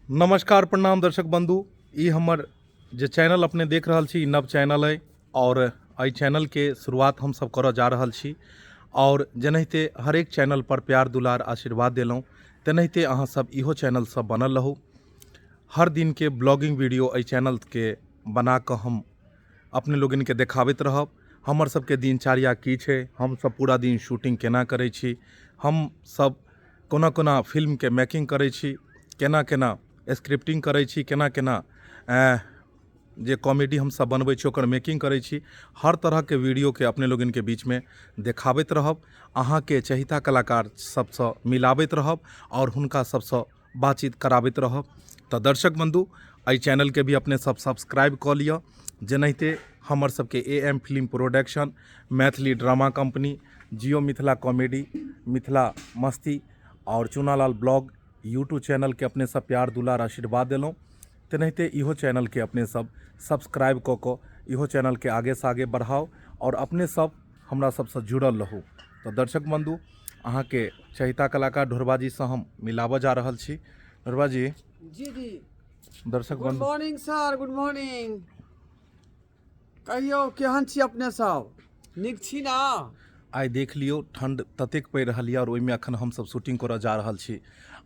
नमस्कार प्रणाम दर्शक बंधु, ई हमर जे चैनल अपने देख रहल छी, ई नव चैनल अइ और एहि चैनलके शुरुआत हमसब करऽ जा रहल छी। और जेनाहिते हरेक चैनल पर प्यार दुलार आशीर्वाद देलहुँ, तेनाहिते अहाँ सब इहो चैनल सब बनल रहू। हर दिनके ब्लॉगिंग वीडियो एहि चैनलके बना कऽ हम अपने लोकनिके देखाबैत रहब। हमर सबके दिनचर्या की छै, हमसब पूरा दिन शूटिंग केना करै छी, हमसब कोना कोना फिल्मके मेकिंग करै छी, केना केना स्क्रिप्टिंग करै छी, केना केना जे कॉमेडी हमसब बनबै छी ओकर मेकिंग करै छी, हर तरहके वीडियोके अपने लोकनिके बीचमे देखाबैत रहब। अहाँके चहिता कलाकार सबसँ मिलाबैत रहब आओर हुनका सबसँ बातचीत कराबैत रहब। तऽ दर्शक बन्धु, एहि चैनलके भी अपने सब सब्सक्राइब कऽ लिअ। जेनाहिते हमर सबके A M film production, Maithili drama company, Jio Mithila comedy, Mithila Masti आओर चूनालाल ब्लॉग यूट्यूब चैनलके अपने सब प्यार दुलार आशीर्वाद देलहुँ, तेनाहिते इहो चैनलके अपने सब सब्सक्राइब कऽ कऽ इहो चैनलके आगेसँ आगे बढ़ाउ आओर अपने सब हमरा सबसँ जुड़ल रहू। तऽ दर्शक बन्धु, अहाँके चहिता कलाकार ढोरबाजीसँ हम मिलाबऽ जा रहल छी। ढोरबाजी जी जी, दर्शक गुड बन्धु मॉर्निंग सर, गुड मॉर्निंग। कहियौ केहन छी अपने सब, नीक छी ना? आइ देख लियौ ठण्ड ततेक पड़ि रहल यऽ और ओहिमे अखन हमसब शूटिंग करऽ जा रहल छी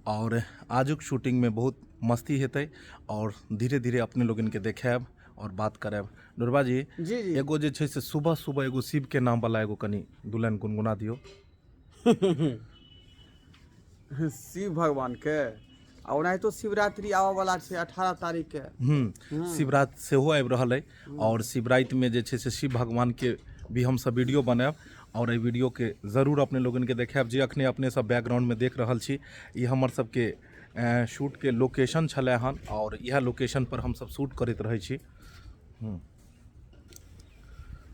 और आजुक शूटिंगमे बहुत मस्ती हेतै और धीरे धीरे अपने लोकनिके देखायब और बात करायब। ढोरबा जी, जी जी, एगो जे छै से सुबह सुबह एगो शिव के नाम वाला एगो कनि दू लाइन गुनगुना दियौ। शिव भगवान के। आ ओनाहितो शिवरात्रि आबऽ वाला छै 18 तारीख के। शिवरात्रि सेहो आबि रहल अइ और शिवरात्रिमे जे छै से शिव भगवान के भी हमसब वीडियो बनायब और एहि वीडियो के जरूर अपने लोगन के देखायब। जे अखने अपने सब बैकग्राउंड में देख रहल छी, ई हमर सबके शूट के लोकेशन छलै हन और इएह लोकेशन पर हमसब शूट करैत रहै छी।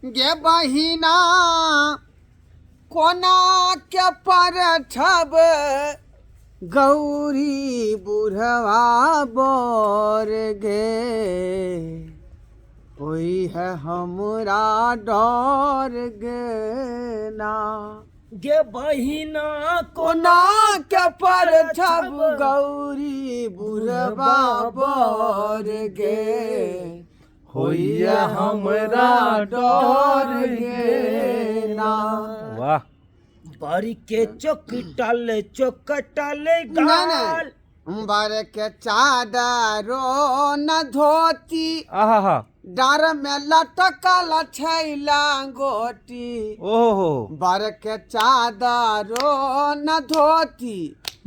गे बहिना कोना के परछब गौरी बुढ़वा बर गे, होई है हमरा डर गे ना। गे बहिना कोना के परछब गौरी बुढ़वा बर गे, होइया हमरा डर गे ना। वाह। बर के चोकटल चोकटल नहीं, गाल, बर के चादरो न धोती, आहा हा, डार में लटकल छै लांगोटी। ओहो। बर के चादरो न धोती,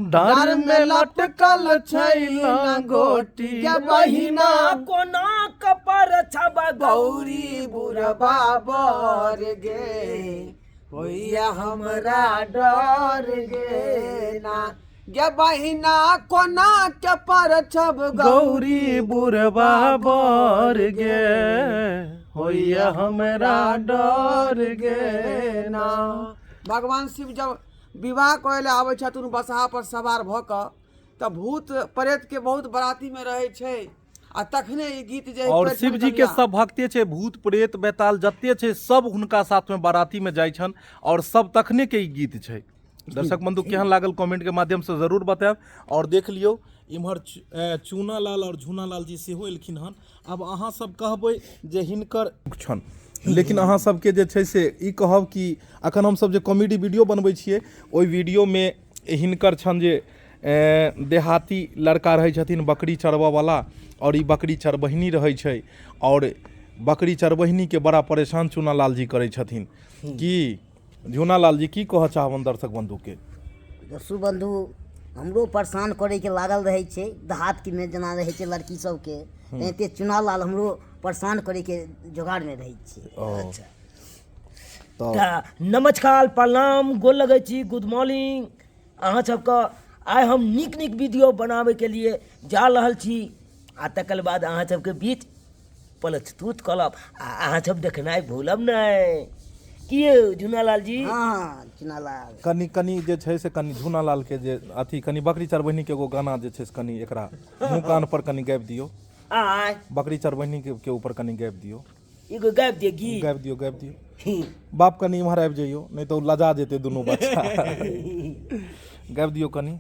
डार में लटकल छै लांगोटी। गे बहिना कोना कपर छब गौरी बुढ़बा बर गे, होइया हमरा डर गे ना। गे बहिना कोना के परछब गौरी बुढ़बा बर गे, होइया हमरा डर गे ना। भगवान शिव जब विवाह करे लए आबै छथुन बसहा पर सवार भऽ कऽ, तऽ भूत प्रेत के बहुत बराती में रहै छै आ तखने ई गीत जे और पैर शिव जी के ठनकलिया। सब भक्ते छै, भूत प्रेत बेताल जते छै सब हुनका साथ में बाराती में जाइ छन और सब तखने के ई गीत छै। दर्शक बंधु केहन लागल कमेंट के माध्यम से जरूर बतायब। और देख लियौ इम्हर चूना लाल और झूना लाल जी सेहो एलखिन हन। आब अहाँ सब कहबै जे हिनकर छन, लेकिन अहाँ सबके जे छै से ई कहब कि अखन हमसब जे कॉमेडी वीडियो बनबै छियै ओहि वीडियो में हिनकर छन जे देहाती लड़का रहै छथिन बकरी चरबऽवला और ई बकरी चरबहिनी रहै छै और बकरी चरबहिनीके बड़ा परेशान चूना लाल जी करै छथिन। की झूना लाल जी की कहऽ चाहबनि दर्शक बन्धुके? दर्शक बन्धु हमरो परेशान करैके लागल रहै छै, देहातमे जेना रहै छै लड़की सबके तेनाहिते चूना लाल हमरो परेशान करैके जोगाड़मे रहै छै। अच्छा तऽ तऽ नमस्कार, प्रणाम, गोर लगै छी, गुड मॉर्निंग अहाँ सबके। आइ हम नीक नीक वीडियो बनाबैके लिए जा रहल छी आ तकर बाद अहाँ सबके बीच प्रस्तुत करब आ अहाँ सब देखनाइ भूलब नहि। की यौ झुनालाल जी? हँ चुनालाल। कनि कनि जे छै से कनि झुनालाल के जे अथी कनि बकरी चरबहिनी के एगो गाना जे छै से कनि एकरा मुँह कान पर कनि गाबि दियौ। आय बकरी चरबहिनी के ऊपर कनि गाबि दियौ। एगो गाबि दियौ गीत। गाबि दियौ, गाबि दियौ। बाप कनि इम्हर आबि जइयौ, नहि तऽ ओ लजा जेतै दुनू बच्चा। गाबि दियौ कनि।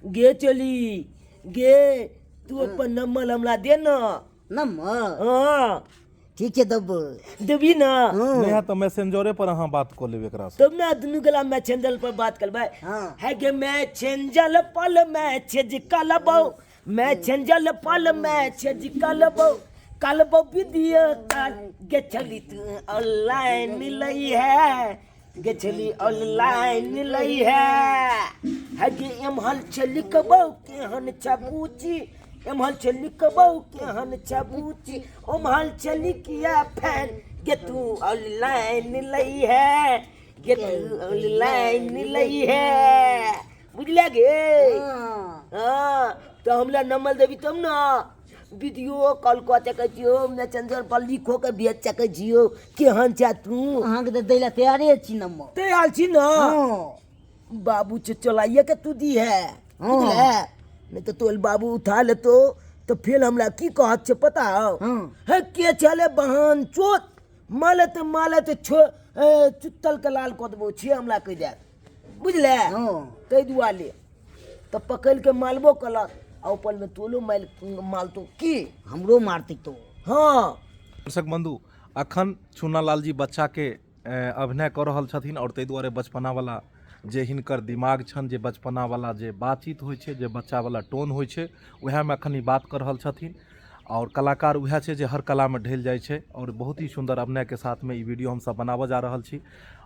गे चली गे तू अपन नंबर हमरा दे न। नंबर? हाँ। ठीक छै, देबै। देबी न? हँ। नहि तऽ मैसेंजरे पर अहाँ बात कऽ लेब एकरा से। तब ने दुनू गला मैसेंजर पर बात करबै। हाँ। है गे मैसेंजर पर मैसेज कलबौ, मैसेंजर पर मैसेज कलबौ, कलबौ वीडियो कॉल गे छली तू ऑनलाइन मिलै है, गे छली ऑनलाइन मिलै है। है गे एम्हर छै लिखबौ केहन छै बूची, एम्हर छै लिखबौ केहन छै बूची, ओम्हर छै लिखिया फैन गे तू ऑनलाइन लै है, गे तू ऑनलाइन लै है। बुझलियै गे? हँ। हँ, तऽ हमरा नंबर देबी तब ने वीडियो कॉल कऽ सकै छियौ, मैसेंजर पर लिखो के भेज सकै छियौ केहन छै तू। अहाँके तऽ दै लए तैयारे छी नंबर। तैयार छी ने? हँ। बाबू चलाइए के तू दी है। हँ। बुझले? नहीं तो तोल बाबू उठा लेतो तो फिर हमरा की कहत छै पता हौ? हँ। हे के चले बहन चोत मालत मालत छो चुत्तल के लाल कऽ देबो छियै हमरा कहि देत, बुझले? हँ। ताहि दुआरे तऽ पकड़ि के मारबो कलक आ ऊपरमे तोलो मारि मारतो की। हमरो मारतै तो। हँ। दर्शक बंधु, अखन चुनालाल जी बच्चाके अभिनय कऽ रहल छथिन आओर ताहि दुआरे बचपनावला जे हिनकर दिमाग छनि, जे बचपनावला जे बातचीत होइ छै, जे बच्चावला टोन होइ छै, उएहमे अखन ई बात कऽ रहल छथिन। आओर कलाकार उएह छै जे हर कलामे ढलि जाइ छै आओर बहुत ही सुन्दर अभिनयके साथमे ई वीडियो हमसब बनाबऽ जा रहल छी।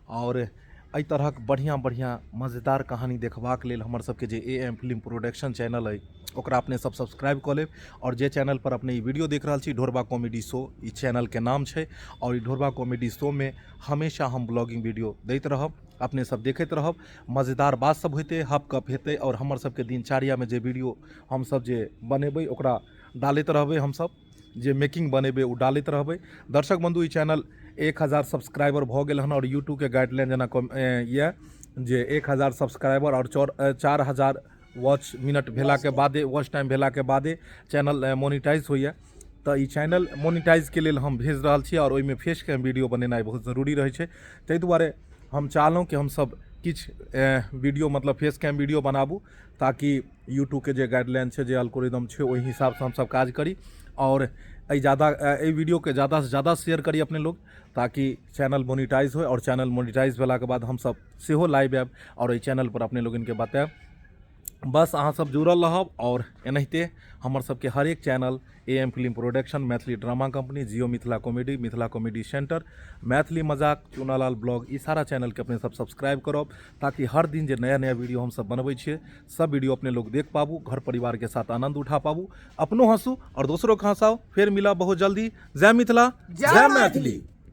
आओर एहि तरहक बढ़िआँ बढ़िआँ मजेदार कहानी देखबाक लेल हमर सबके जे A M film production channel अइ ओकरा अपने सब सब्सक्राइब कऽ लेब। आओर जे चैनल पर अपने ई वीडियो देख रहल छी, ढोरबा कॉमेडी शो ई चैनलके नाम छै आओर ई ढोरबा कॉमेडी शोमे हमेशा हम ब्लॉगिंग वीडियो दैत रहब, अपने सब देखैत रहब। मजेदार बात सब हेतै, हप गप हेतै आओर हमर सबके दिनचर्यामे जे वीडियो हमसब जे बनेबै ओकरा डालैत रहबै, हमसब जे मेकिंग बनेबै ओ डालैत रहबै। दर्शक बंधु, ई चैनल 1000 सब्सक्राइबर भऽ गेल हन आओर यूट्यूबके गाइडलाइन जेना यऽ जे 1000 सब्सक्राइबर आओर 4000 वॉच मिनट भेलाके बादे, वॉच टाइम भेलाके बादे चैनल मोनिटाइज होइए। तऽ ई चैनल मोनिटाइजके लेल हम भेज रहल छी आओर ओहिमे फेस कैम वीडियो बनेनाइ बहुत जरूरी रहै छै। ताहि दुआरे हम चाहलहुँ कि हमसब किछु वीडियो मतलब फेस कैम वीडियो बनाबू ताकि यूट्यूबके जे गाइडलाइन छै, जे अल्गोरिदम छै, ओहि हिसाबसँ हमसब काज करी। आओर एहि जादा एहि वीडियोके जादासँ जादा शेयर करी अपने लोग ताकि चैनल मोनिटाइज होइ आओर चैनल मोनिटाइज भेलाके बाद हमसब सेहो लाइव आयब आओर एहि चैनल पर अपने लोगनके बतायब। बस अहाँ सब जुड़ल रहब आओर एनाहिते हमर सबके हरेक channel A M film production, Maithili drama company, Jio Mithila comedy, Mithila comedy centre, Maithili मजाक, चुनालाल ब्लॉग, ई सारा चैनलके अपने सब सब्सक्राइब करब ताकि हर दिन जे नया नया वीडियो हमसब बनबै छियै सब वीडियो अपने लोग देख पाबू, घर परिवारके साथ आनंद उठा पाबू, अपनो हंसू और दोसरों के हंसाओ। फिर मिला बहुत जल्दी। जय मिथिला, जय मैथिली।